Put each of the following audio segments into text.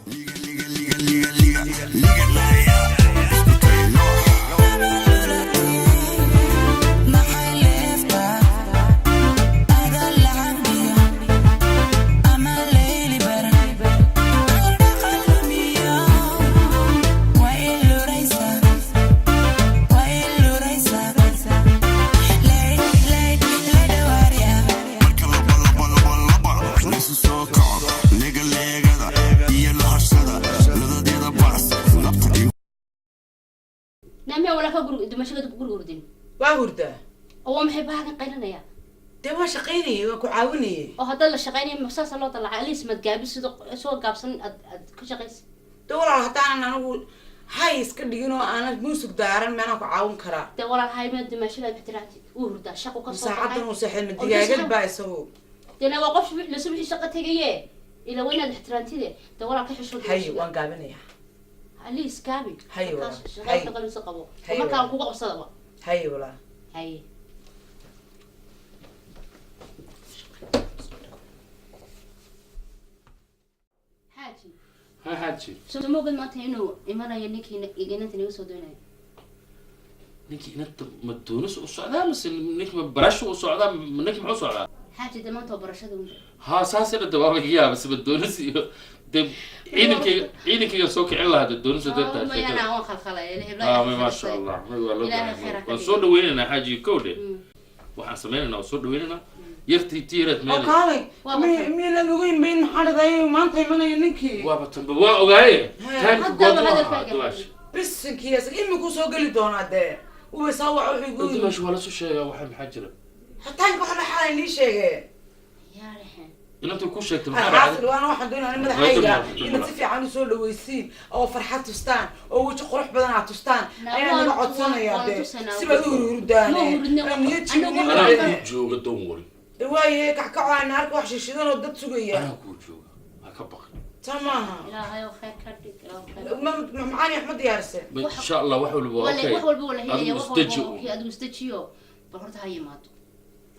Liga liga liga liga naya isku taylo. Maxay leeftaa ada lacagdiyo ama leyli baran dhaqalumiyo? Waa iluraysaa, waa iluraysaa, leydhawaariya. Marka laba laba laba laba laysu soo kaco, leega leegada iyo lahashada ladadyada baas labta iyo Naamiya walaa, guriga dimashada guriga hurdin. Waa hurdaa. Oo waa maxay bahalkan qaylinaya? Dee waa shaqaynayay, waa ku caawinayay. Oo hadda la shaqaynaya saasa loo dalacay? Aliis mad gaabi sidoo soo gaabsan aad ka shaqaysa. Dee walaal, haddaanan anigu hay iska dhigin oo aanan muusig daaran, meelaan ku caawin karaa? Dee walaal, hayma dimashada bixtiraati uu hurdaa, shaqo ka soo. Saacadan uu seexday, ma digaagad baa isagu? Dee waa qof la subaxii shaqo tegaye, ila waa inaad ixtiraantide. Dee walaal, ka xisho. Hay, waan gaabinayaa. Aliis gaabi. Hay walaal, hay. Shaqada qalisa qabo. Hay. Markaan Walaal. kuga qabsadaba. Hay walaal. Haye. Xaaji. Ha, xaaji. Soo ma ogid maanta inuu imanayo ninkii inanta naga soo doonayo? Ninkii inanta ma doonis u socdaa mise ninki ma barasho u socdaa? Ninki muxuu socdaa? Xaaji, dee maanta waa barashada un. Ha, saasina de waaba iga yaaba siba doonis iyo de ciidankayga soo kicin lahaa de doonis hadday tahay Mayana sheekada. waan khalkhalay. Ha, may, maasha Allah, may, waa loo Ilaahay baahan khayr ha ka waan dhigo. soo dhaweynaynaa xaaji kowdhe. Waxaan sameynaynaa, waan soo dhaweynaynaa yartii tiireed Oo meel. Kaalay. Waa mi maxay? Miyaanad ogeyn bayn maxaa dhadayay maanta imanaya ninkii? Waaba tanba waan ogaaye. Taanka Hadda goorma waa ahaa hadalkaaga. Dumaash? Bisinkii isaga imikuu soo geli doonaa. Dee uba saa waxa wuxuu igu yiri. Dumaash, waa la soo sheegaa waxa maxaa jira? Hataanka waxa xalay nii sheege. Yaa dhexeen. Inantu ku sheegtay maxaa Alxaasil dhacday? Waana waxaan doonaya Waa madaxayga dulma, inaad si fiican usoo dhawaysiin oo farxad tustaan oo weji qurux badan aad tustaan Na, ayaan naga codsanaya. waan Dee tusanaa. sibaad u hurhurdaane Ma hurudne, niyad anagu jibinin. Anaa kuu jooga, don't worry. Waaye kackaco aan arka wax shishidan oo dad sugaya. Anaa kuu jooga, ha ka baqin. Taa maaha. Ilaahay oo khayr ka dhig, ilaahay khayr. Macaani wax ma diyaariseen? Insha Allah wax walba waa Wala okay. wax walba wala helaya. Adigu Wax isdeji walba uun. okay, adigu isdejiyo, bal horta ha yimaado.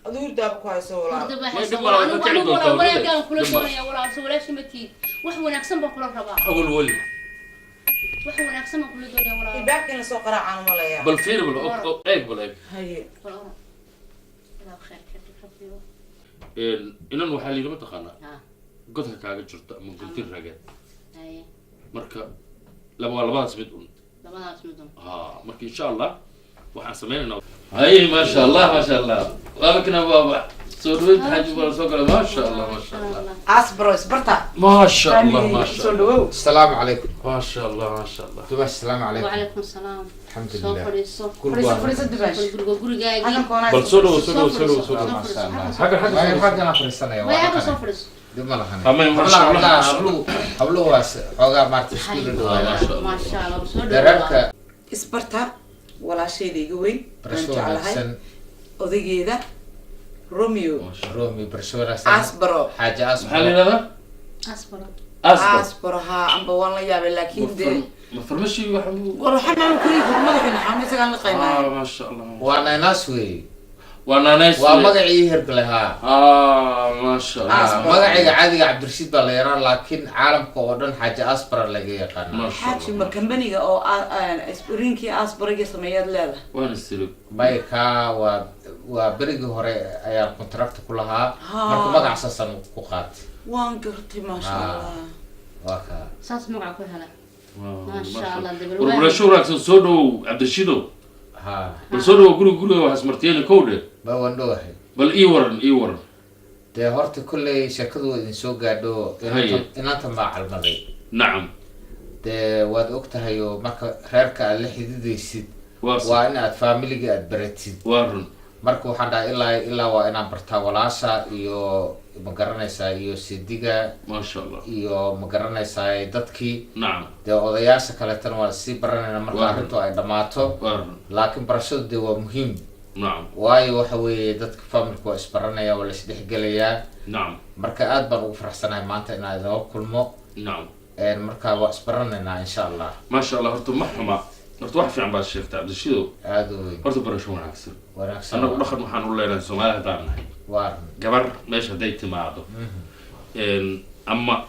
Aduu hurdaaba ku hayso walaal. Horta baa May haysa. dhib malaha, way ka kici Anigu doontaa, walaal wanaagaan dhib kula malaha. doonaya walaal, soo walaasha ma tiid? Wax wanaagsan baan kula rabaa. Awal wali. Wax wanaagsan baan kula doonaya walaal. Albaabkiina soo qaraacaan malaya. Bal fiiri, bal eeg, bal eeg. Haye. Bal oran, ilaahay khayr ka dhig, rabbiyo. Inan waxaa layidhi mataqaanaa Ha. godka kaaga jirto ama guntin rageed. Haye. Marka laba waa labadaas mid un. Labadaas midun. Ha, marka insha Allah waxaan sameynaynaa. Hay, maasha Allah, maasha Allah, waabakina waaba soo dhaweynta xaaji baa soo galay. Maasha Allah, maasha Allah. Asbro isbarta. Maasha Allah, maasha Soo Allah. dhawow. السلام عليكم. Maasha Allah, maasha Allah. دبش، السلام عليكم. وعليكم السلام. الحمد soo لله. fadhiiso. كل Fadhiiso. واحد. Fadhiiso dibaash. Guriga gurigaagii. Halkan koonaa. Bal soo dhawo, soo dhawo, soo dhawo, soo dhawo. ما شاء الله. حاجة حاجة. ما ينفع انا فرسانة. Way halka soo fadhiiso. دب ما لهنا. أما ما شاء الله. habluhu habluhu waa xoogaa maarta isku dhawaada. Maasha Allah, soo dhawo. Dareerka. Isbarta walaashayda iga weyn aan Barasho jeclahay. wanaagsan. Odaygeeda Romeo. Romi, barasho wanaagsan. Asbro. Xaaja. Maxaa la Asbro. yidhahdaa? Asbaro. Asbar. Asbro haa, amba waan la yaabay laakiin dee ma farmashi waxa war waxaan maan kuri madaxina xanuun isagaan la qaynaa. Ah, maasha Allah. Waa naynaas wey. Waa naanays. Waa magacii hergale haa. Ah, maasha Allah. Asbro. Magacayga caadiga Cabdirashiid baa la yaraa, laakiin caalamka oo dhan Xaaja Asbara laga yaqaana. Maasha Xaaji, ma Allah. kambaniga oo rinkii asbariga sameeyaad leedahay? Waana siro. May, kaa waa berigii hore ayaan contract ku lahaa. Marka magac saasaan ku qaatay. Waan gartay, maasha Ah. Allah. Waa kaa. Saas magaca ku hela. Maasha Allah, dabal. War barasho wanaagsan, soo dhawow Cabdirashiidow. Ha. Bal soo dhawow guriga, guriga waxaas martiyeena kow dhe. Ma waan dhowahay. Bal ii waran, ii waran. Dee horta kolley sheekadu idin soo gaadho. Haye. Inantan baa calmaday. Nacam. Dee waad og tahay oo marka reerka aad la xididaysid waa waa in aad faamiliga aad baratid. Waa run. Marka waxaan dhahay ilaa waa inaan bartaa walaasha iyo ma garanaysaa iyo sidiga Maasha Allah. iyo ma garanaysaa dadkii. Nacam. Dee odayaasha kaleetana waa sii baranayna marka Waa. arrintu ay dhammaato. Waa run. Laakiin barashadu dee waa muhiim. Nacam. Waayo waxa weeye dadka familka waa isbaranaya, waa la isdhexgelayaa. Nacam. Marka aad baan ugu faraxsanahay maanta inaan idinla kulmo. Nacam. Marka waa isbaranaynaa insha Allah. Maasha Allah, horta ma xuma, horta wax fiican baad sheegtay Cabdishidow. Aada u weyn. Horta barasho wanaagsan. Wanaagsan. Annagu dhaqan waxaan u leenahay Soomaali haddaan nahay Waa run. gabar meesha hadday timaado ama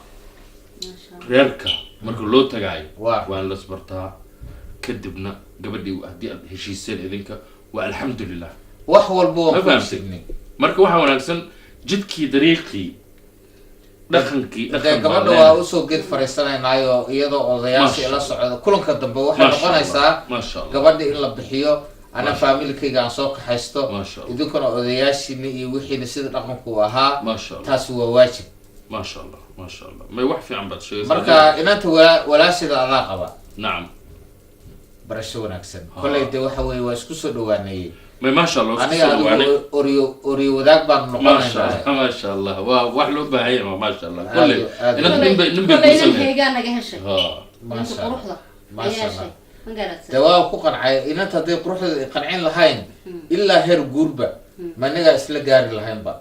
Maasha Allah. Reerka marka loo tagaayo Waa. waa la isbartaa, kadibna gabadhii haddii aad heshiiseen idinka, waa alxamdulilah. Wax walba Ma waan ku fahamtay? heshiinay. Marka waxaa wanaagsan jidkii, dariiqii, dhaqankii Dee dhaqan baan gabadha waa leenahay. usoo geed fariisanaynaayo iyadoo odayaasha Maasha ila socda kulanka dambe waxay Maasha Allah, noqonaysaa maasha Allah. gabadha in la bixiyo, ana Maasha. faamilkayga aan soo kaxaysto, Maasha Allah. idinkuna odayaashiina iyo wixiina sida dhaqanku ahaa. Maasha Allah. Taasi waa waajib. Maasha Allah, maasha Allah. May, wax fiican baad sheegaysaa. Marka inanta walaashida adaa qaba. Nacam. Barasho wanaagsan. Kolley dee waxa weeye waa isku soo dhawaaneeyey. May, maasha Allah, waa isku Aniga soo dhawaanay. adigu oriyo oriyo wadaag baanu Maasha noqonaynaa. Allah, maasha Allah, waa wax loo baahan yahay, maasha Allah. Aad Kolley aad. inanta ninbay ninbay Kolley inan guursan lahayd. heegaa naga heshay. Ha. Inanta Maasha Allah. quruxda Maasha ayaa Allah. heshay, ma garatay? Dee waa ku qancay inanta. Hadday quruxdeeda ay qancin lahayn ilaa heer guurba manigaa isla gaari lahaynba.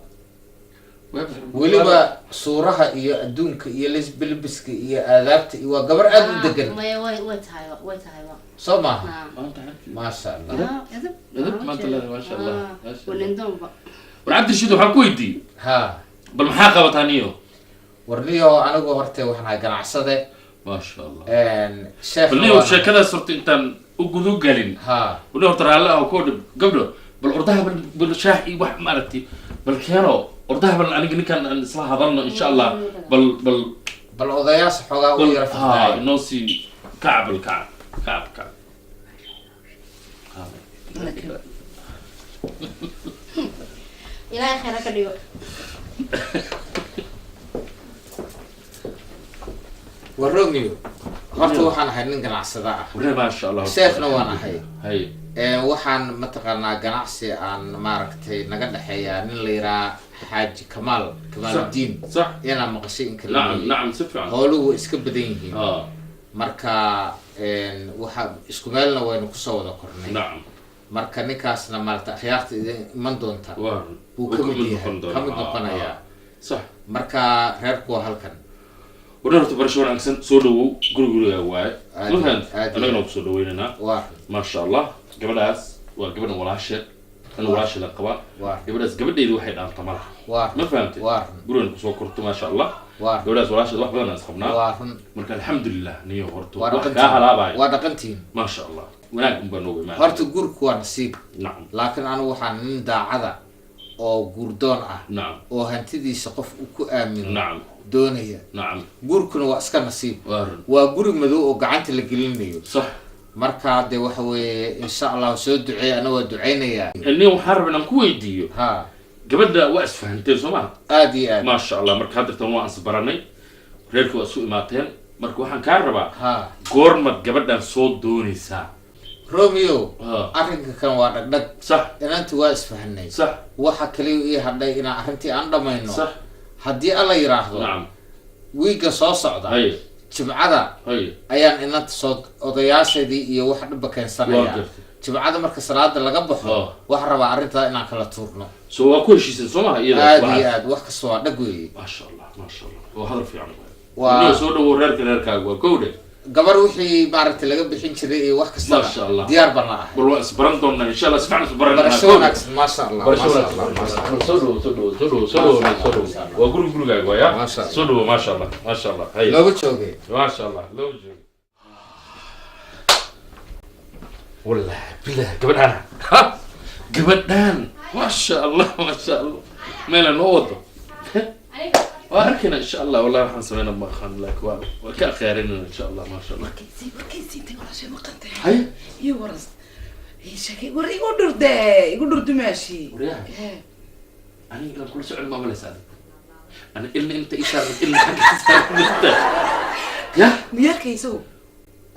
Weliba suuraha iyo adduunka iyo lisbilbiska iyo aadaabta iyo waa gabar aada u degan. Maya, way tahay, way tahay. Soo maaha? Ah. Maanta xagii. Maasha Allah. Ah, edeb. Edeb Ah, maanta jeeda. leedahay, maasha Allah, Ah, maasha Allah. wanindoonba. War Cabdirashiid, waxaan ku weydiiyey, Ha. bal maxaa qabataa niyo? Warniyo, anigu horte waxaan ahay ganacsade. Maasha Allah. Sheekh. Bal niyo, sheekadaas horta intaan u gudu galin, ha. wali horta raalli ah koo dhib gabdho, bal ordaha bal shaah iyo wax maaragtay bal keeno ordaha, bal aniga ninkan aan isla hadalno insha Allah, bal Bal odayaasha xoogaa u bal yara ha furtaay. Inoo sii kacab, bal kacab, kacab, kacab. Ha. Ilaahay khayr ha ka dhigo. War Romeo, horta waxaan ahay nin ganacsada ah. Warre, maasha Allah. Sheekhna waan ahay. Hay. Waxaan mataqaanaa ganacsi aan maaragtay naga dhexeeya nin la yiraa Xaaji Kamaal Kamaaludiin. Sax. Inaa maqashay in kala Nacam. weeye. Nacam, si fiican. Howluhu way iska badan yihiin. Marka waxa isku meelna waynu kusoo wada kornay. Marka ninkaasna maarata akhyaarta idin iman doonta waa buu ka mid yahay, ka mid noqonayaa. Marka reerku waa halkan. Warre, horta barasho wanaagsan, soo dhawow, guri gurigaa waaye. Aad Ma fahamtid? aad. Annagana waa kusoo dhaweynaynaa. Waa. Maasha Allah, gabadhaas waa gabadhan walaasheed, ana walaasheeda qabaa. Waa. Gabadhaas gabadheyda waxay dhaanta malaha. Waa. Ma fahamtid? Waa. Gurigan kusoo korto, maasha Allah. Waa. Gabadhaas walaasheed wax badan aan isqabnaa. Waa run. Marka alxamdulilah niyo, horta Waa wax dhaqantiin. kaa halaabayo. Waa dhaqantiin. Maasha Allah, wanaag unbaa noogu imaanaya. Horta guurku waa nasiib. Laakiin anigu waxaan nin daacada oo guurdoon ah oo hantidiisa qof uu ku aamino doonaya. Guurkuna waa iska nasiib. Waa run. Waa guri madow oo gacanta la gelinayo. Marka dee waxa weeye, insha Allah soo duceey, ana waa duceynayaa. Nin waxaan rabaa inaan ku weydiiyo. Ha. Gabadha waa isfahanteen, soo maha? Aada iyo aad. Maasha Allah. Marka haddeertan waa ansbaranay, reerkii waa isu imaateen. Marka waxaan kaa rabaa, goormad gabadhan soo doonaysaa? Romeo, Ha. arrinka kan waa dhagdhag. Inanti waa isfahanay. Waxa kaliya ii hadhay inaan arrintii aan dhamayno. Haddii Alla yiraahdo, wiigga soo socda, Jimcada ayaan inanta soo odayaasheedii iyo wax dhibba Waa keensanaya. gartay. Jimcada marka salaada laga baxo, waxaan rabaa arrintaa inaan kala tuurno. So waa ku heshiiseen, soo maha, iyada? Aada Waxaas? iyo aad, wax kasta waa dhag weeye. Maasha Allah, maasha Allah, waa hadal fiican. Soo dhawow, reerka reerkaaga waa kowdhe. Gabar wixii maaragtay laga bixin jiray iyo wax kastaba Maasha Allah. diyaar baan la ahay. Bal waa isbaran doonaa insha Allah, si fiican isbaran. Barasho wanaagsan, maasha Allah. Barasho Maasha wanaagsan. Allah, maasha Allah. Soo dhawow, soo dhawow, soo dhawow, soo dhawow, soo dhawow. Waa guri gurigaaga waaya. Maasha Allah. Soo dhawow, maasha Allah, maasha Allah. Hay. Looga joogay. Maasha Allah, loo joogo. Wallahi bilah, gabadhaan ha, gabadhaan, maasha Allah, maasha Allah, meela noo wado waa arkayna insha Allah. Wallahi waxaan sameynaa ma aqaan, laakiin waa ka akhiyaarinayna insha Allah, maasha Allah. Warkaysi intay walaashay maqan tahay. Hay. Iyo waras ii sheegay, war igu dhurde, igu dhurdumaashii. Waryaha, aniga inaan kula socon ma malaysa adiga? Ana ilna inta ii saaran, ilna xagga ii saaran ya. Miyarkayso?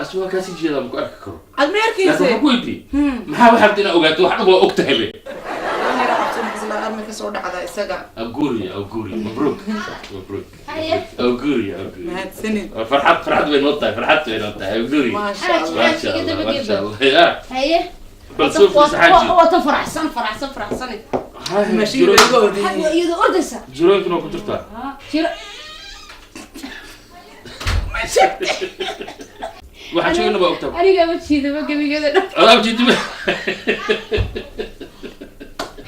Asu waa kaasii jeedaa, ma ku arki karo. Ad laakiin miyarkayse? Waxaan ku weydiiyey, maxaa waxaa rabta inaa ogaato? Wax dhan waa og tahay be. Arma kasoo dhacda isaga. Aguuriya, aguuriya, mabruuk, mabruuk. Haye. Aguuriya, aguuriya. Mahadsanid. Farxad, farxad bay noo tahay, farxad bay noo tahay, aguuriya. Maasha Allah. Maasha Allah, maasha Allah ya. Haye. Bal soo fadhiis, xaaji. Wata faraxsan, faraxsan, faraxsan. Mashiin iga odeeyey. Iyadoo ordaysa. Jirooyinkuna waa ku jirtaa. Jiro. Waxaan sheegana waa ogtahay. Aniga ma jiidaba gebigada dhan. Adaa jeedima.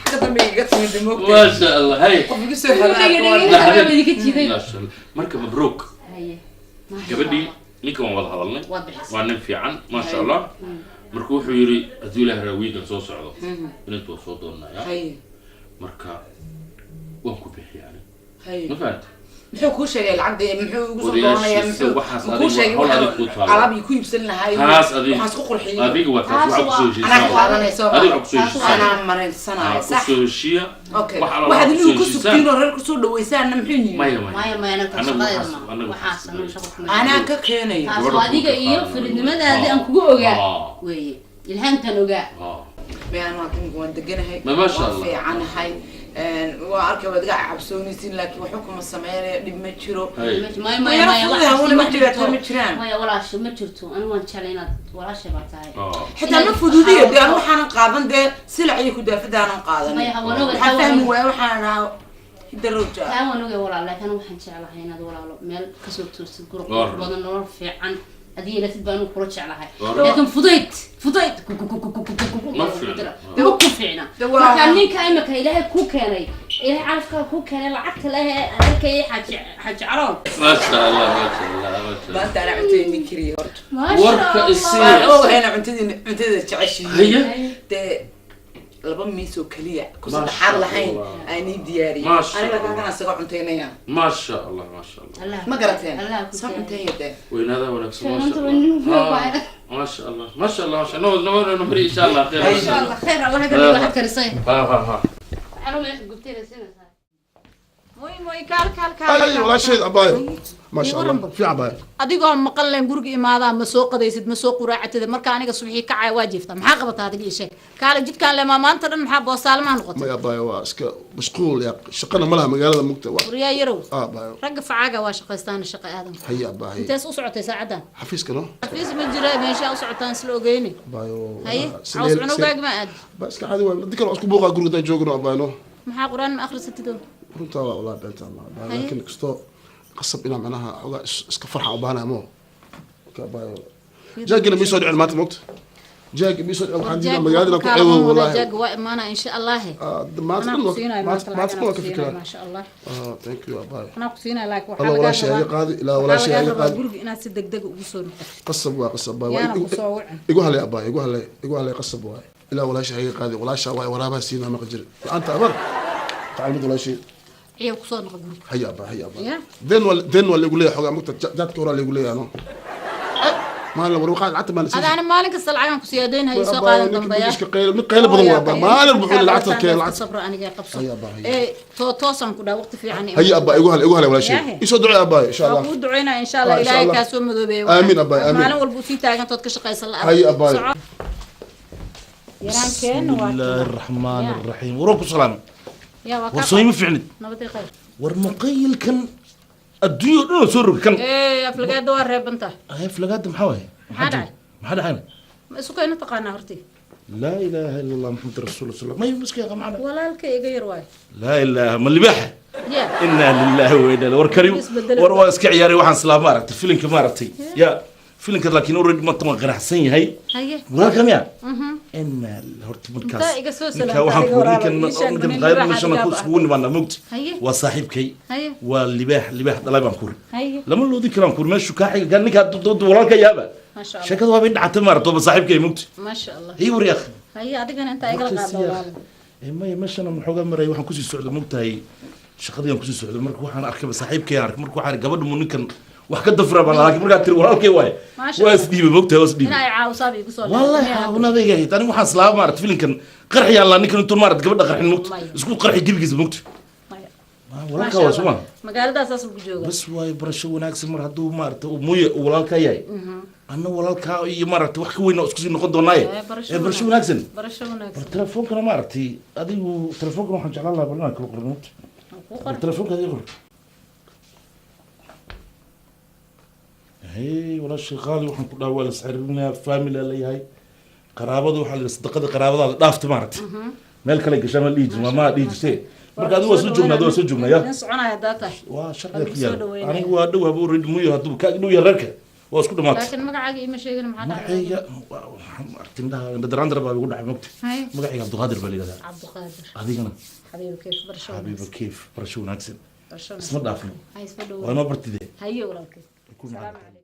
Xagga dambe iga timid, moogtay. Maasha Allah, hay. Qof igu soo hadaaqo. Dhega dhega idinka jiiday. Maasha Allah, marka mabruuk. Haye. Gabadhii ninka waan wada hadalnay. Waad bixisay. Waa nin fiican, maasha Allah. Marka wuxuu yidhi, hadduu Ilaah raa wiigan soo socdo inantu waa soo doonaya. Marka waan ku bixiya ani. Ma fahanta? Muxuu kuu sheegay lacagda? Muxuu igu soo doonaya? Odayaashiisa Muxuu waxaas ma kuu adiga sheegay hawl waxaan adiga kuu taalo. alaab ii ku iibsan lahay? Taas adiga Waxaan isku qurxiyey. Adiga waa taas Taas waxaa kusoo Anaa heshiisaan. qaadanayso. Adiga waxaa kusoo heshiisaan. Anaa marinsanaya. Ha, Sax. kusoo heshiiya. Okay. Wax alla Waxaad waxaa inigu kusoo ku heshiisaan. sugtiin oo reer kusoo dhawaysaanna muxuu yihi? Maya, maya. Maya, maya, anaga Anagu shaqadeeda waxaas- ma anagu waxaas waxaas anagu shaqo kuma. Anaa ka keenaya. Taas Gabadha waa adiga ku iyo taqaano. firidnimadaadii aan kugu ogaa weeye, ilhaamtaan ogaa. Mayaan waa imika waan deganahay. Maasha Waan Allah. fiicanahay. Waa arkay waad iga cabsoonaysiin, laakiin waxba kuma sameynaya, dhib ma jiro. Hay. Maya, maya, maya, Fududahay, waxaas weli ma wax dhibaato jirto. ma jiraan. Maya, walaasha, ma jirto. Anigu waan jeclay inaad walaashay baa tahay. Xitaa ma fududiyo dee, anu waxaanan qaadan dee silac iyo kudaafadaanan qaadanin. Maya, waan ogahay. Waxaan fahmi waaya, waxaan dhahaa hidarowja. Taa waan ogay walaal, laakiin anigu waxaan jeclahay inaad walaalo meel kasoo toostid, guri Waa qurux badan, nolol fiican adii yeelatid baa anigu kula jeclahay. Waa. Laakiin fudayd fudayd Ma fiicna. ma ku fiicna. Marka ninka imika Ilaahay kuu keenay, Ilaahay calafkaa kuu keenay, lacagta leh ee aan arkayay, Xaaji, Xaaji Caroon. Maasha Allah, maasha Allah, maasha Allah. Maanta anaa cuntadii kariya horta. Maasha Warka Allah. isii. Waan ogahayna cuntadii, cuntada jeceshihiin. Dee laba miis oo keliya ku Maasha saddexaad lahayn Allah. aan ii diyaariyey. Maasha Aniga Allah. halkan isaga cuntaynaya. Maasha Allah, maasha Allah. Allah Ma garateen? Allah ku Soo jecel. cunteeya dee. Weynaada wanaagsan, maasha Maanta waa nin Allah. weyn. Maasha Allah, maasha Allah, maasha Allah. Nabad nabad nabad, insha Allah khayr. Insha Allah khayr, Allah ka dhigo waxaad karisay. Ha ha ha. Waxaan u meesha gubtayda siinaysaa. Moy, moy, kaal, kaal, kaal. Ay, walaasheed, abaayo, maasha Allah, fiican abaayo. Adigoo maqan leen guriga imaadaa, ma soo qadaysid, ma soo quraacatid. Marka aniga subaxii kacaya waa jiifta. Maxaa qabataa adiga? Ii sheeg, kaale. Jidkaan lemaa maanta dhan maxaa boosaalmaha noqotay? Maya abaayo, waa iska mashquul ya, shaqana malaha magaalada mugta waa. Waryaa yarow. Ah, abaayo. Ragga facaaga waa shaqaystaan, shaqa aadan. Haya abaayo. Intees u socotay saacadan? Xafiiska no. Xafiis ma jira, meeshaa u socotaan isla ogeyne. Abaayo. Haye, caws cunugaaga ma aad? Ba iska caadi waa, dadka kale waa isku buuqaa guriga haddaan joogno, abaayo no. Maxaa, qur-aan ma akhrisatid oo? Runtaa waa walaa, beenta ma abaayo. Haye. Laakiin kastoo qasab inaa macnaha xogaa iska farxa u baahanaya mo. Marka abaayo, jaagina mii soo dhicin maanta, mogta jaagi mii soo dhicin, waxaan diidaa magaalada inaan ku ceebo wallahi. Jaaga waa imaanaa insha Allahe. Ah, maanta Anaa dhan ku waa- siinayo maanta maanta. maanta Lacag dhan waa anaa ka ku siinayo. fikiraa. Maasha Allah. Ah, thank you abaayo. Anaa ku siinayo, laakiin waxaa Allah lagaa walaashay rabaa iga qaadi ilaa waxaa walaashay lagaa iga rabaa qaadi. guriga inaad si degdeg ugu soo noqoto. Qasab waa, qasab waa. Yaana ku soo wicin. Igu halay abaayo, igu halay, igu halay, qasab waay. Ilaa walaashay iga qaadi, walaasha waay, waraabaha siinaa maqa jira la'aanta abar tacalmid walaashay. Ciyow, kusoo noqo guriga. Haya abaa, haya abaa. Ya. Den waa lagu leeyahay xogaa mugta, jaadka horaa lagu leeyahay no, maalin war qaad lacagta maan. Adaana maalin kasta lacagaan ku siyaadaynhayo, soo qaadan dambeeya. Nin qaylo badan waa abaa, maalin wuxuu leeyahay lacagta keen lacagta. Sabro, aniga qabso. Haya abaa, haya. Ee toosaan ku dhaa, waqti fiican. Haya abaa, igu halay, igu halay walaashay. Yaahe. Isoo ducee abaa, insha Waa Allah. kuu duceynaa insha Allah. Ah, insha Ilaahay Allah. kaa soo madoobeeyo. Aamin, abbaay, aamin. Maalin walba usii taagantood ka shaqaysan la. Haya, abbaay. Yaraankeen waa. بسم الله الرحمن الرحيم، وروكو سلام. Ya waa. War soo ima fiicnid. Nabadii khayr. War muqayilkan adduunyo dhan oo soo rogay kan. Ee aflagaada waa reebanta. Ay, aflagaada maxaa waaye? Maxaa dhacay? Maxaa dhacayna? Ma isu kayna taqaanaa horti? لا اله الا الله محمد رسول الله صلى الله عليه وسلم، ما مسكين معنا. Walaalka iga yar waayo. لا اله ما libaaxa. Ya. Inaa lillahi wa inaa war kariim. Isbedelay. War waa iska ciyaaray, waxaan islaa ma aragtay filinka, ma aragtay ya filinka, laakiin already maanta waan qanacsan yahay. Walaalka miya inaa horta markaas Intaa iga soo ninka salaamta waxaan adiga ku walaalo, ninkan ii sheeg ninkan nin qaybna libaaxa shana ku adigaa isugu nimaanaa mogti. Waa saaxiibkay. Waa libaax, libaax dhalay baan kuri. Lama loodin karaan kuri meeshu kaa xiga ninka walaalka yaaba. Maasha Allah. Sheekada waa bay dhacatay maaragta, waa saaxiibkay mogti. Maasha Allah. Hii war yaakh. Haye, adigana intaa igala qaado walaalo. Maya, meeshana maxoogaa maray, waxaan kusii socda mogtahay, shaqadii aan kusii socda, marka waxaan arkay saaxiibkay aan arkay, marka waxaan gabadha mu ninkan wax ka dafra baan, laakiin markaa tiri walaalkay waaye. Maasha Waa Allah. isdhiibay mogtahay, waa isdhiibay. Inaa i caawisaaba igu soo. Wallahi caawinadayga ahayd, anigu waxaan islaaba maarata filinkan qarxiyaan laa ninkan intuu maarata gabadha qarxin mogta. Maya. Isku qarxi gebigiisa mogta. Walaalkaa waa suma. Magaaladaas lagu jooga. Bas waayo, barasho wanaagsan, mar hadduu maarata uu muye uu walaalkaa yahay, anna walaalkaa iyo maarata wax ka weyn oo isku sii noqon doonaaye. Eh, barasho. Ee barasho wanaagsan. Barasho wanaagsan. Bar telefoonkana maaragtay, adigu telefoonkana waxaan jeclaan lahaa bal inaan kala qorno mogta. Kuu Bar qor. telefoonka adiga qor. Hey walaashay qaali, waxaan ku dhaha waa la isxiriirinayaa, family aa leeyahay, qaraabada waxaa la yidhi sadaqada qaraabadaada dhaafta maaragtay meel kale gashaa ma dhihi jirma maa dhihi jirtee, marka adigu waa soo joognaa, adigu waa soo joognaa ya. Nin soconaya haddaa tahay. Waa sharciga ku Waa lagu soo yaala. dhaweynaya. Anigu waa dhow haba already muyo, hadduu ka dhow yahay reerka waa isku dhamaatay. Laakiin magacaaga iima sheegin, maxaa dhacay? Magacayga waxaan maaragtay indhaha indha baa igu dhacay mogta. Haye. Magacayga Cabdiqaadir baa la yidhahdaa. Cabdiqaadir. Adigana? Xabiibi kayf, barasho Xabiiba wanaagsan. Kayf, barasho wanaagsan. Barasho Isma wanaagsan. dhaafno. Hay, isma dhow. Waa inoo bartidee. Haye walaalkay. Ku Salaamu macaan. calaykum.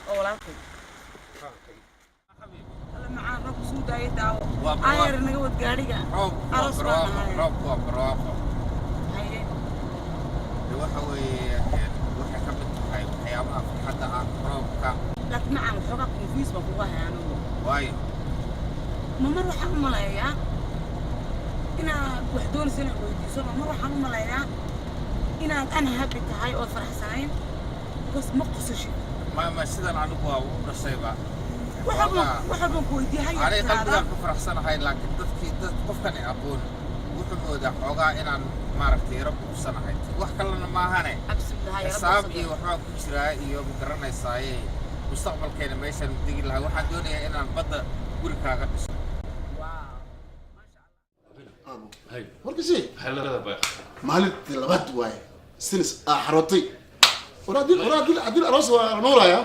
Oo walaalkay. Alla macaan, roobku suu daayay, daawo. Aayar naga wad gaadhiga. Aroos baan nahay. Roobku waa barwaaqo. Haye. Dee waxa weeye, waxay ka mid tahay waxyaabaha farxadda ah roobka. Laakiin macaan, waxoogaa confuse baan kuga hayaa anigu. Waayo? Ma mar waxaan u maleeyaa inaad wax doonayso inaad weydiiso, ma mar waxaan u maleeyaa inaad unhappy tahay ood faraxsanayn, because ma qosashid. Ma sidan anigu waa u dhashayba. Wax walbaan, wax walbaan ku weydiiya haya Aniga tiraahdaa. Qalbigaan ku faraxsanahay, laakiin dadkii dad qofkani aqoon wuxuu moodaa xoogaa inaan maaragtay yaro buursanahay, wax kalena maahane. Absolutely, haya, Xisaab iyo waxbaa ku jiraa iyo ma garanaysaaye mustaqbalkeena meeshaan degi lahaa. Waxaan doonayaa inaan badda guri kaaga dhiso. Hay. Warkasi. Maxay leedahay bay? Maalintii labaad waaye sinis aa xarootay. War haddii aroos waa noolaya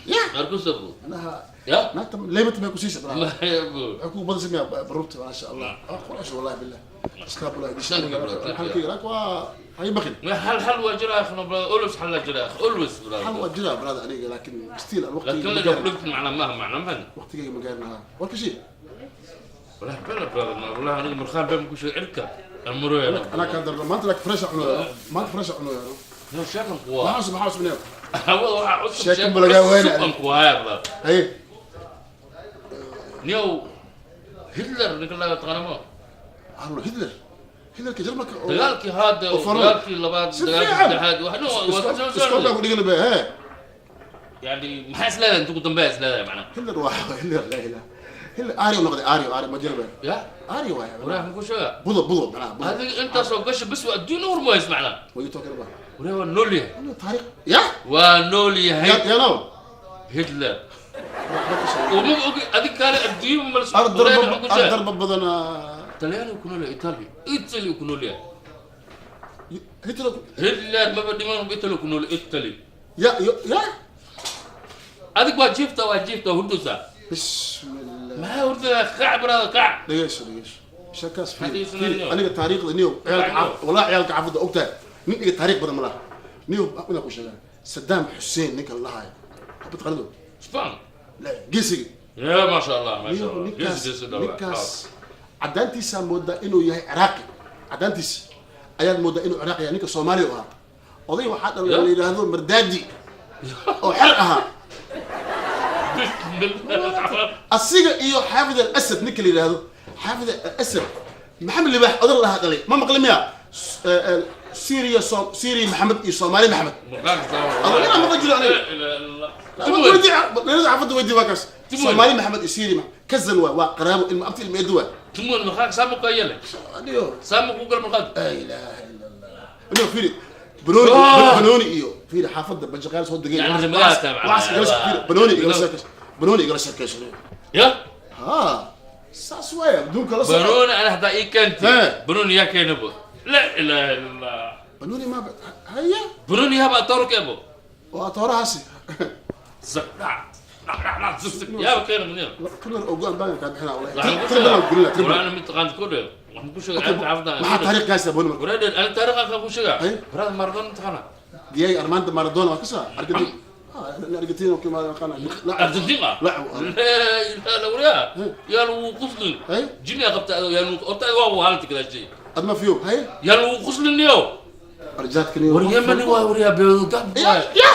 ya. Qaarkood. Anaha. Ya. Naagta leymata may kusiisa bro? Maya bu. Waxay kugu badan samaya baruurta, maasha Allah. Quraash, wallahi billah iskaabula. Thank you, brother. Thank you. Halkii raak waa hay baqin. Ma hal hal waa jira akhna brother, always hal jira akh, always brother. Hal waa jira brother aniga, laakiin still الوقت. لكن لو قلت معنا ما معنا ما waqtigayga ma gaarinaha warkashi. والله بلا brother، ما والله انا مرخان بين كل شيء عركه المرويه. انا كان درنا maanta laakiin fresh cuno, maanta fresh cuno. يا شيخ قوة. Maxaa cusub neew? هو عصب. Sheeko ma lagaa waynaa. cusub قوة brother. Haye. نيو هتلر ninka laga taqaano ma? Arlo Hitler, Hitlerka Jarmalka oo dagaalkii haada, oo faran. dagaalkii labaad, Si dagaalkii fiican. saddexaad waxna waa Iskoolkaa ku dhigan ba he. يعني maxaa is leedahay inta ugu dambeeya is leedahay macnaha? Hitler waa Hitler, laa ilaha Hitler, aari u noqday, aari aari ma jira ba. Ya. Aari waay. Waraah muku sheega. Budo budo macnaha budo. Adiga intaasoo gasha bas waa adduun war ma hays macnaha. What you talking about? Waraah waa nool yahay. Ano taariikh ya. Waa nool yahay. Ya no. Hitler uma ogi adig kaale adduun ma la Ardarba badan. Talyaanigu ku nool yahay, Italy, Italy ku nool yahay. Hitler. Hitler maba dhiman, Italy ku nool, Italy. Ya ya ya. Adig waa jiifta, waa jiifta hurdusa. Bismillah. Maxaa hurdada? Kac brother, kac. Dhegeyso, dhegeyso sheekaas. Haddii Fiiri. isna Fiiri niyo. aniga taariikhda niyo ciyaalka wallahi ciyaalka xaafadda ogtahay nin iga taariikh badan ma laha niyo. Inaan ku sheegaa Saddam Hussein ninka la dhahayo habad qalado. Span. La geesiga. Ya ma sha Allah, ma sha Niyo, Allah. ninkaas geesi geesi dhawa. Ninkaas caddaantiisaa moodaa inuu yahay Ciraaqi, caddaantiisa ayaad moodaa inuu Ciraaqi yahay. Ninka Soomaaliya u ahaa oday waxaa dhalay la yidhaahdo Mardaadi oo xer ahaa. Asiga iyo Xaafid al Asad, ninka la yidhaahdo Xaafid al Asad, Maxamed Libaax odan lahaa dhalay, ma maqli miya? Syria, Syria Maxamed iyo Soomaali Maxamed. Adiga maqli jiro aniga. Weydii xaafadda, weydii waa kaas. Soomaali Maxamed iyo Syria Maxamed kazan waa waa qaraabo, ilma abti, ilma eedu waa. Tumon maxaa saamu ka yele? Adiyo. Saamu ku gal marqaad. Laa ilaaha illa Allah. Inuu fiiri banooni, banooni iyo fiiri xaafadda banjaqaal soo degay. Yani magaalada taabcan. Waxaas igala fiiri banooni, igala sheekayso banooni, igala sheekayso. Ya. Ha, saas waaya adduunka la socdo. Banooni ana hadaa ii keentay. Banooni yaa keenabo. La ilaha illa Allah. Banooni ma haya. Banooni haba tooro keebo. Waa toorahaasi. Zakdhac. Yaa keena munir. Kulan ogaan baan kaa bixinaa wallahi. Tribalan gurila tribalan. Walaana mid taqaan ku dheer. Waxaan ku sheegay ceebta xaafadda. Maxaa taariikh kaasa banooni marka? Walaadhe ana taariikh aan ku sheegaa. Brother, Maradona taqaana. Diego Armando Maradona waa ka soo Argentina. Argentina kima aqaana. Argentina. La. La la wariyaa, yaa lagu quslin. Jini qabta adoo, yaa lagu horta waa haalti kala shay. Adma fiyo hay. Yaa lagu qusliniyo. Arjaadkani. War Yemeni waa, wariyaa, beedo gab waa. Ya.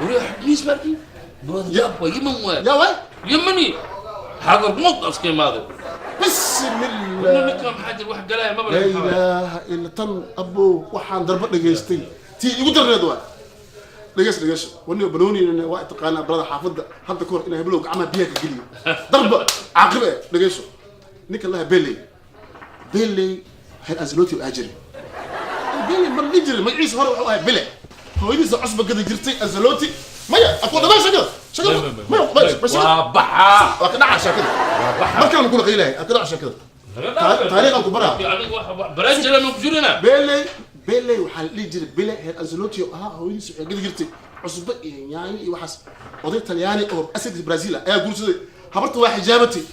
Wariyaa, xubniis markii beedo gab waa Yemen waa. Ya waay. Yemeni xadar mowt aska imaado. بسم الله. Ninka maxaa jir wax galaya maba. لا إله إلا tan abo, waxaan darba dhageystay tii igu darneed waa dhegeys dhegeys wani banooni waa taqaanaa brada xaafadda hadda kahor inaa heblow gacmaha biyaha ka geliyo darba caaqiba eh. Dhegeyso, ninka laha Beley, Beley heer Ancelotti aa jiray. Beley mar la jiray magaciisa hore wuxuu ahaa Bele, hooyadiisa cusba gada jirtay. Ancelotti maya akoo dhammaan shakada shakada maya. Waa baxaa. Waa ka dhaca shakada mar kalena kula qiilahay, ka dhaca shakada taariikhan ku baraa. Adiga wax barajala ma ku jirina. Beley, Beley waxaa la dhihi jiray Bele heer Ancelotti oo ahaa. Hooyadiisa waxay gadi jirtay cusbo iyo yaanyo iyo waxaas. Oday Talyaani oo asalkiisa Brazil ah ayaa guursaday habarta, waa xijaabatay.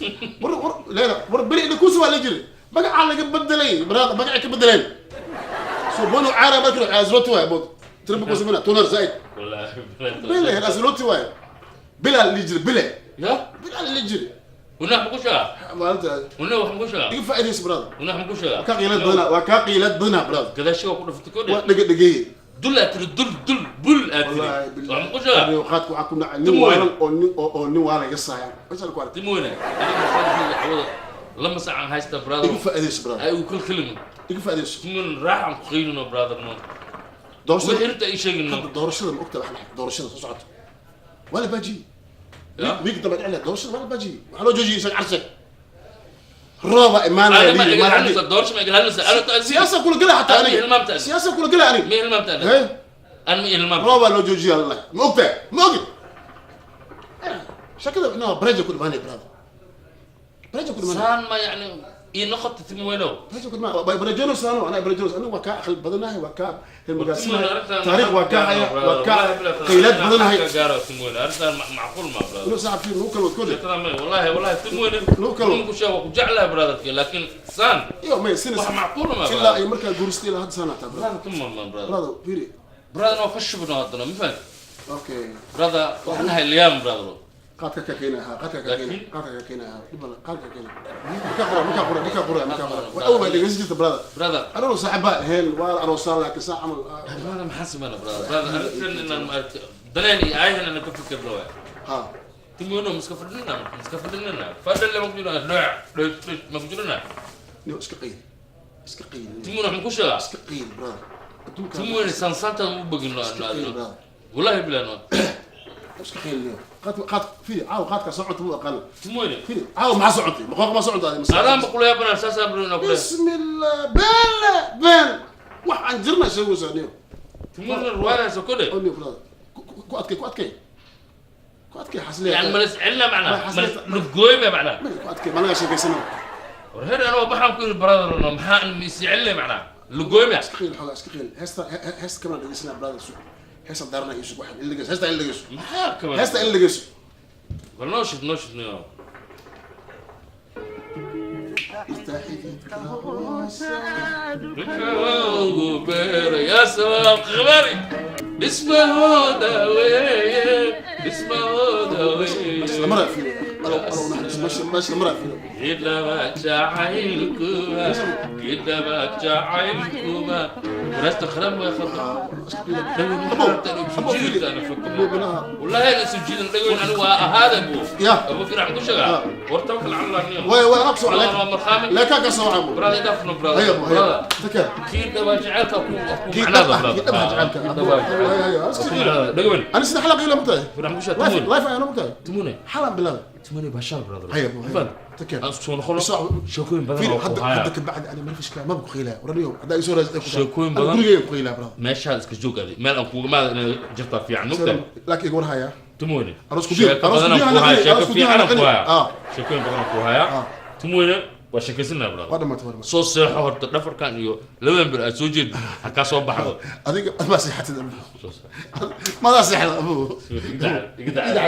War war leela war, Bele ila kuusa waa la jiray, magacaa laga bedelay baraada, magacay ka bedeleen. So bono caara markii Ancelotti waay bod tribu kusamina tunar zaid. Bele heer Ancelotti waay, Bele la dhihi jiray Bele. Ya. Bele la dhihi jiray. Wana wax ku sheegaa. Maalinta Wana wax ku sheegaa. Iga faa'iidayso brother. Wana wax ku sheegaa. Waa kaa qiilad badanaa, waa kaa qiilad badanaa brother. Gadaashiga ku dhuftay ko. Waa dhega dhegeeye. Dul aad tiri, dul dul bul aad tiri. Wallaahi billahi. Wax ku sheegaa. Qaadku waxaa ku dhacay nin Timo waalan oo nin oo nin waalan iga saayaan meeshaan ku aragtay. Timone aniga maxaa cawada lama sacan haysta brother. Iga faa'iidayso brother. Ay u kal kalin. Iga faa'iidayso. Timone raaxan ku qiilino brother no. Doorashada wixii inta ay sheegino. Hadda doorashada ma ogta waxa la doorashada soo socota waa la baajiyey. Ya. Wiig dambe dhicna doorashada waa la baajiyey, waxaa loo joojiyey isaga carsag rooba imaanaya. Ana ma iga hadlaysa doorasho, ma iga hadlaysa ana. Siyaasa kula gala xataa Ana aniga. hilmaamta. Siyaasa kula gala aniga. Ma hilmaamta ana. Hee. Ana ma hilmaamta. Roobaa loo joojiyey allah, ma ogtahay? Ma ogid shakada inaa bareja ku dhimaanaya brother, bareja ku dhimaanaya. Saan ma yani ii noqota Timweynow. Bareja ku dhimaanaya, barejonos ano ana barejonos aniga waa kaa aqli badanahay, waa kaa reer magaasinahay, taariikh waa kaa haya, waa kaa qaylaad badanahay. Gaaro Timweyne, arrintan macquul ma brother. Inuu saaxib fiir nugu kala wad kode. Sheekada may wallahi wallahi Timweyne. Nugu kala wad. Ku sheego ku jeclahay brotherka, laakiin saan iyo may sinas wax macquul ma. Ilaa ay markaa guuristay ilaa hadda sanaa taa brother. Brother come on man brother. Brother fiiri. Brother no khashbno haddana ma fahant. Okay. Brother waxaan nahay liyaam brother. Qaadka ka keenaya, qaadka ka keenaya, qaadka ka keenaya, dhib male, qaadka ka keenaya. Markaa qura, markaa qura, markaa qura, markaa qura waa awal baa dhegeysan jirta brother. Brother. Anoo saaxiib baa ahayn, waa la aroosaan laakiin saa camal. Brother maxaa sameynaa brother? Brother arrintan inaan maaragtay dareen iyo aayahan inaan ka fikirno waay. Ha. Timweyne miska fadhinina, miska fadhinina fadhan lama ku jirana dhooc dhooc dhooc ma ku jirana. Niyo iska qayl, iska qayl. Timweyne waxaan ku sheegaa. Iska qayl brother, adduunka. Timweyne saansaantaan u bagino. Iska qayl brother. Wallahi bilaano. Iska qayl niyo, qaad qaad fiiri caaw qaadka socota mu aqaan. Timweyne. Fiiri caaw maxaa socotay? Maqooq ma socota adiga? Adaan ba kula yaabana saasaa bro kula. Bismillah, been been wax aan jirna sheegaysaa niyo. Timweyne ruwaayadaas oo kale. Oo niyo brother, ku adkay, ku adkay, ku adkay xasliya. يعني ما نسعلنا معنا ما نقوي ما معنا. Ku adkay ma laga sheekaysana. Warheer anoo baxaan ku yiri brother no maxaa miscilna macna lugoyma. Iska qiil xogaa, iska qiil. Heesta heesta kamana dhegeysanaa brother, suug heesta daarna iyo sug waxaan in dhegeyso heesta, in dhegeyso. Maxaa kaban? Heesta in dhegeyso. Bal noo shid, noo shid niyo. Irtaaxididka hoose. يا سلام خبري اسمه داوي اسمه داوي. Meesha lamara fiiro alow alow naxariis, meesha meesha lamara fiiro. كدما جعلكما كدما جعلكما ورست خرم يا خطا. والله انا سجل نقول انا هذا ابو يا. ابو في راح كشغا ورتوكل على الله نيوم. way way aqso عليك. مرخامي. لا كان kasoo cabo. برادي دفن برادي. هيا ابو هيا تكر. كيد دابا جعلك اكو كيد معناه دابا- برادي. كيد دابا جعلك. هيا هيا دقول. انا سيده حلقه ila mutahay. راح كشغا. live تمون. Live ayaan mutahay. تموني. xalan bilaab. تموني بشار brother. هيا ابو هيا تكر. aan soo noqono sheekooyin badan fiiri oo ku hadda haya. Hadda kabacdi ana marfishka maba ku qiilaya waraniyo hadda ay soo raasay. Sheekooyin badan. Gurigeyga ku qiilaya brother. Meeshaad iska joog adi meel aan kuuga maada inay jirtaa fiican nugta. Laakiin iga war haya. Tumweyne. Aroos ku diin- sheeko aroos ku badan diin aan ku haya aan sheeko aroos ku diin fiican aan ku aan haya. ah. Sheekooyin badan aan ku haya Tumweyne, waa sheekaysanaa brother. Waa dhamaatay, waa dhamaatay. Soo seexo horta, dhafarkan iyo labadan bir aad soo jeed ha kaa soo baxdo. Adiga ma seexatid abu, madaa seexda abu. Iga daca.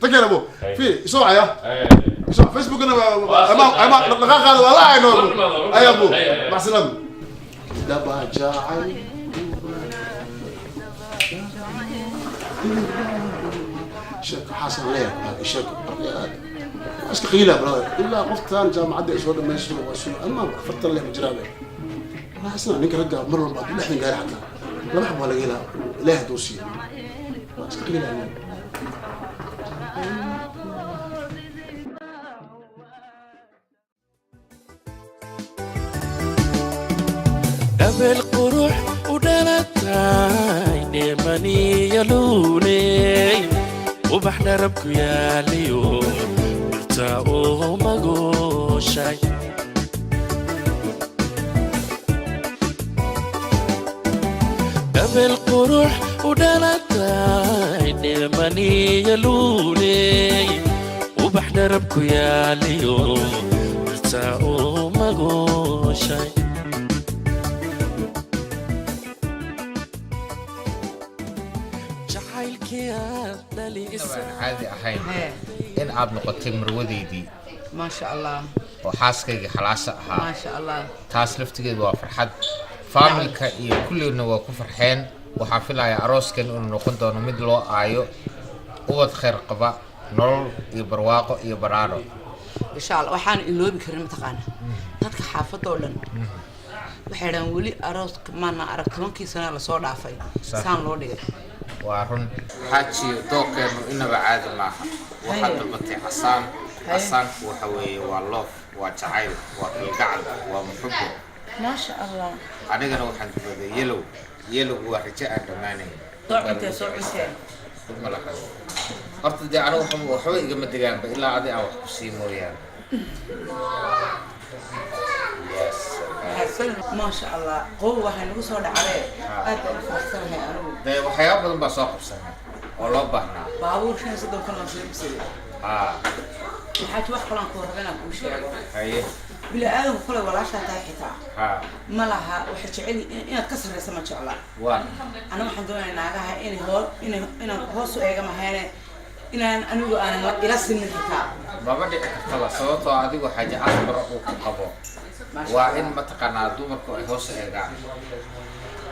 Takeen abu fiiri isoo wacaya isoo Facebookna ama ama dhaqaaqaada waa la ayno abu ay abu mac salaam daba jacayl. Sheeko xaasan leeyahay, sheeko waa iska qiila, brother. Ilaa qoftaan jaamacadda ay soo dhamaysto waa soo ama 40 leh ma jiraabe. Wallahi asna ninka ragga mar walba hadduu 60 gaari, xataa laba xab waa laga helaa, Ilaahay hadduu siiyo. Waa iska qiila. Dhabeel qurux u dhalatay, dheemaniya luuley, ubax dharab ku yaaliyo, dhirta uu magooshay. Dhabeel qurux u dhalatay, dheemaniya luuley, ubax dharab ku yaaliyo, dhirta uu magooshay. Jacaylkii aad dhalisay. Aan caadi ahayn in aad noqotay marwadeydii Maasha Allah. oo xaaskaygii xalaasha ahaa. Maasha Allah. Taas laftigeedu waa farxad, faamilka iyo kulliina waa ku farxeen. Waxaa filayaa arooskan inuu noqon doono mid loo aayo, ubad khayr qaba, nolol iyo barwaaqo iyo baraaro. Insha Allah. Waxaan iloobi karin, mataqaana, dadka xaafadda oo dhan waxay dhahaan weli arooska maana arag 10-kii sano lasoo dhaafay saan loo dhigay. Waa run, xaajiyo, dooqeennu inaba caadi maaha. Waxaad dalbatay casaan. Casaanku waxa weeye waa love, waa jacayl, waa kalgacal, waa muxubo. Maasha Allah. Anigana waxaan dalbaday yellow. Yellowgu waa rajo aan dhammaanayn. Soo cuntee, soo cuntee. Dhib ma laha horta. Dee anigu waxba igama degaanba ilaa adi aan wax ku sii mooyaane. Yes. Mahadsan, maasha Allah. Qow waxay nagu soo dhacdee, aad baan u faraxsanahay anigu. Dee waxyaaba badan baa soo qabsanay oo loo baahnaa. Baabuur 35 aan soo ibsaday. Waxaa ji wax kalaan kuu raba inaan kuu sheego. Haye. Bini aadamku kale walaashaa tahay xitaa ma laha, waxay jecel yihiin inaad ka sarreysa, ma jecla. Waa. Aniga waxaan doonayaa naagaha inay hoo inay inaan hoos u eega mahayne, inaan anigu aanan ila simin xitaa. Maba dhici kartaba, sababtoo adigu xaaji Akbar uu ku qabo. Maasha waa Allah. In mataqaanaa dumarku ay hoos eegaan.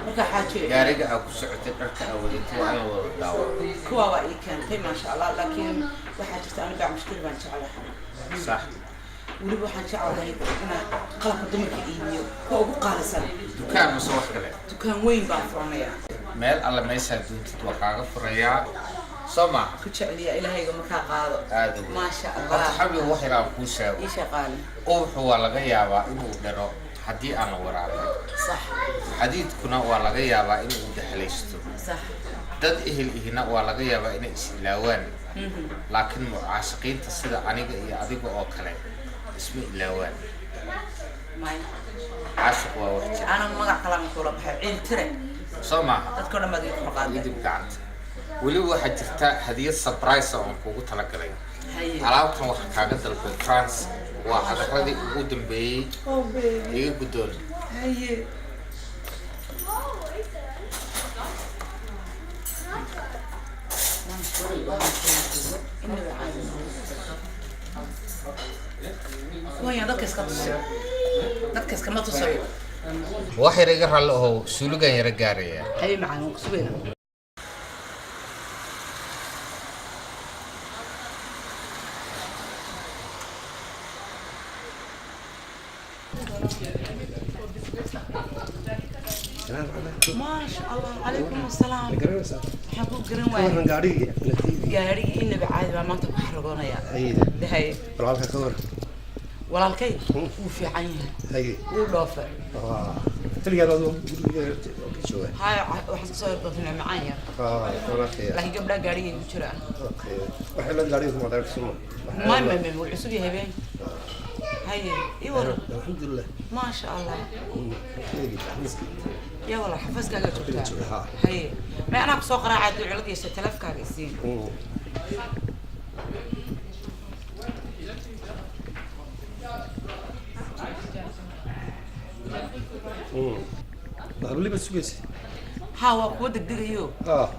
Marka xaaji, Gaariga aa ku socotay, dharka aa wadatay, waa in la wada daawo. Kuwa waa ii keentay, maasha Allah, laakiin waxaa jirta aniga baac mushtari baan jeclahay. Weliba waxaan jeclahay inaan qalabka dumarka iibiyo kuwa ugu qaalisan. Dukaan mase wax kale? Dukaan weyn baan furanayaa. Meel alle meeshaa doontid waa kaaga furayaa, soo maaha? Ku jecliya, Ilaahayga makaa qaado. Aada weyn. Maasha Horta Allah. xabiga, wax yaraa kuu sheego. Ii shaqaale. Ubaxu waa laga yaabaa inuu dharo haddii aan la waraabin. Xadiidkuna waa laga yaabaa inuu dahalaysto. Dad ehel ihina waa laga yaabaa inay is ilaawaan, laakiin mucaashiqiinta sida aniga iyo adiga oo kale isma ilaawaan. Maya. Caashiq waa wax jira. Ana magac kalama kula baxay, ciil tire. Soo maaha? Dadka o dhan baad ii kor qaaday. Idib gacanta. Weliba waxaa jirta hadiyad surprise oo aan kuugu talagalay. Alaabtan waxaa kaaga dalbay France, waa cadaradii ugu dambeeyey. Oh baby. Iga guddoon. Haye. Inaba caadi maaha. Waya dadka iska tusi, dadka iskama tusayo. Wax yar iga raalli ahow, suuligan yara gaaraya. Haye macaan, waan kusugayna. Maasha Allah, calaykum asalaam. Waxaan ku garan waayay gaarigii. Inaba caadi baa maanta ku xaragoonaya. Haye. Walaalka ka war? Walaalkay wuu fiican yahay, wuu dhoofay. Keligaa adoo guriga jooga? Haya, waxaan kasoo yardoontanaa macaan yar, laakiin gabdhaha gaarigay ku jiraan. Waxay la gaariga kuma darag suma. May may may, wuu cusub yahay been. Haye, ii waran. Alxamdulilah. Maasha Allah. Ya walaal, xafiiskaaga joogtaa? Haye, may anaa kusoo qaraacaa duculad yeesha, taleefkaaga isiin. Weli baad sugaysa? Ha, waa kuwa degdegayo.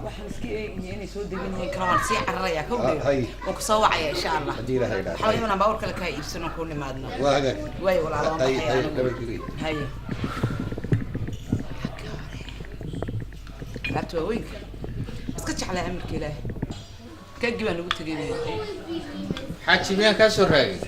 Waxaan iska eegaya inay soo degan yihiin kale, waan sii cararayaa kawdhe. Hay. Waan kusoo wacaya insha Allah. Haddii Ilaahay idhaahdo. Waxaa laga yaabaa inaan baabuur kale kaa iibsano, kuu nimaadno. Waa hagaag. Waayo walaal, waan Hay, baxaya hay, anigu. Nabadgelyo. Haye, alaabta waaweynka iska. Iska jeclaa amarka Ilaahay. Keegii baa nagu tegay. Xaaji, miyaan kaa soo raagay?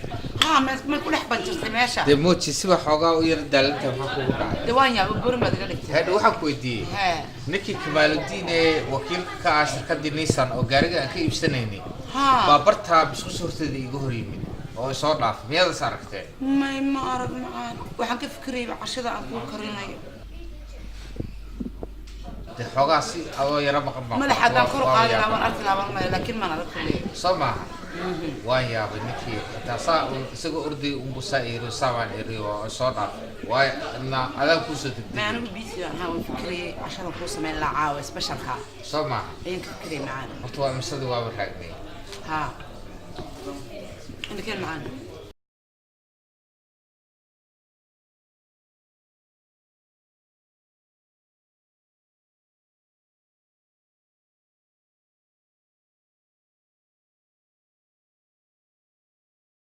Haa, ma ku dhex banjartay meesha. Dee mooji siba xoogaa u yara daalinta, maxaa kugu dhacay? Dee waan yaaba, borin baad iga dhigtay. Hadha waxaan ku weydiiyey, Hee. ninkii Kamaaludiin ee wakiilka ka ah shirkaddii Nissan oo gaariga aan ka iibsanaynay Haa. baa bartaa biskus horteeda iiga hor yimid oo isoo dhaafay. Miyaad is aragteen? May, ma arag macaan. Waxaan ka fikirayba cashada aan kuu karinayo. Dee xoogaa si adoo yara maqan baan Madaxa haddaan kor u waan qaadi lahaa yaabay. waan arki lahaa, waan maya, laakiin maan arag kuleeyahay. Soo maaha, waan yaabay ninkii xitaa saa uun isagoo orday unbu saa iri, saa baan iri oo soo dhaafay, waayo na adaan kuusoo Ma degdegay. Anigu busy baan ahaa, waan fikirayay cashadan kuu samayn lahaa caawa specialka. Soo maaha? Ayaan ka fikirayay macaan. Horta waa imisadii? Waaba raagnay. Haa, indhakeen macaan.